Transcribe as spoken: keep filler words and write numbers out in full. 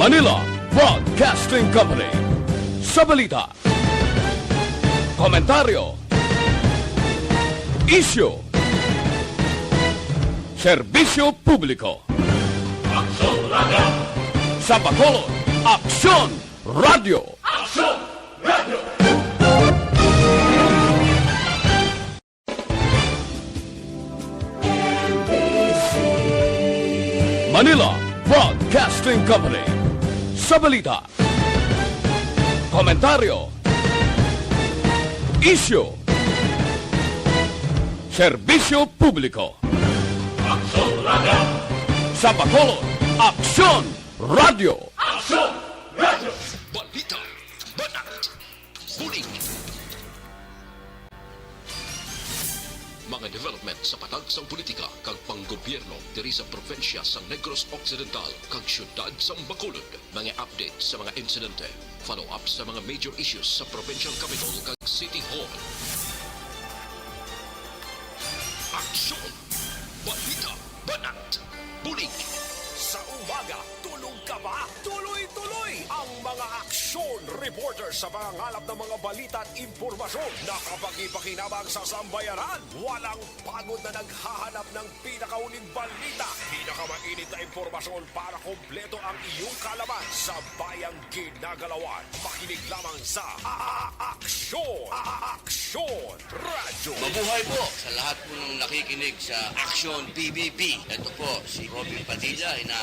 Manila Broadcasting Company. Sa balita, komentaryo, isyu, serbisyo publiko. Aksyon Radio! Sa Bacolod, Aksyon Radio! Aksyon Radio! Manila Broadcasting Company. Sa balita, komentaryo, isyu, serbisyo publiko. Aksyon Radio! Sa Bacolod, Aksyon Radio! Aksyon Radio! Balita, banat, bulig. Mga development sa patag sang politika kag panggobyerno diri sa probinsya sang Negros Occidental kag siyudad sang Bacolod. Mga update sa mga insidente, follow-up sa mga major issues sa provincial capitol kag city hall. Aksyon! Balita, banat, bulig. Sa umaga, tulog ka ba? Tuloy-tuloy ang mga aksyon reporter sa pangangalap ng mga balita at impormasyon na kapaki-pakinabang sa sambayanan. Walang pagod na naghahanap ng pinakahuling balita, pinakamainit na impormasyon para kompleto ang iyong kaalaman sa bayang ginagalawan. Makinig lamang sa A-, A-, Aksyon! A-, A-, Aksyon! Radyo. Mabuhay po sa lahat po ng nakikinig sa Aksyon P B B. Ito po si Robin Padilla, inaanay